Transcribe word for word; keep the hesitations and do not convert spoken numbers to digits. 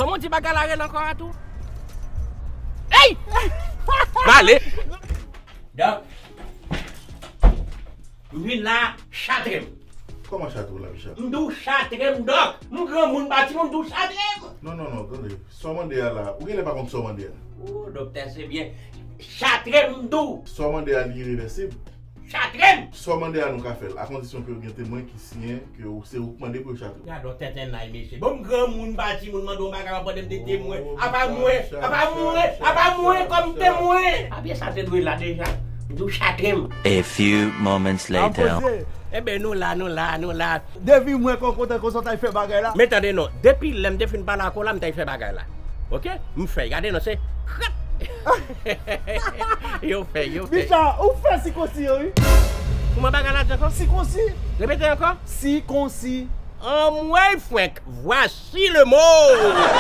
Kòman w di bagay la rele ankò a tou? Ey! M ale. Dòk, m vin la chatre m. Kòman chatre w la, Michel? M di w chatre m, Dòk. M granmoun, m pa timoun, m di w chatre m. Non, non, non, tande. Sa w mande a la, ou genlè pa konn sa w mande a. O, doktè, se byen. Chatre m, m di w. Sa w mande a, li irevèsib. Chatre m! Sa w mande a, nou ka fè l, a kondisyon ke w gen temwen ki siyen ke w, se ou k mande pou yo chatre w. Gad yon tenten nay, mesye. Bon, m granmoun, m pa timoun, mande yon bagay, w ap mande m de temwen. Apa mwen, apa mwen, apa mwen kòm temwen. Papye sa te dwe la deja. M di w chatre m. A few moments later. Enben, nou la, nou la, nou la. Depi mwen konn kontan konsa w t al fè bagay la. Men tande non, depi lè m te fin pale ak ou la, m t al fè bagay la. Oke? M fè, gade non, se krap! Yo fè, yo fè. Micha, ou fè sikonsi yo, wi. Kòman bagay la di ankò? Sikonsi. Repete ankò. Sikonsi. Anmwey frenk, voici le mot.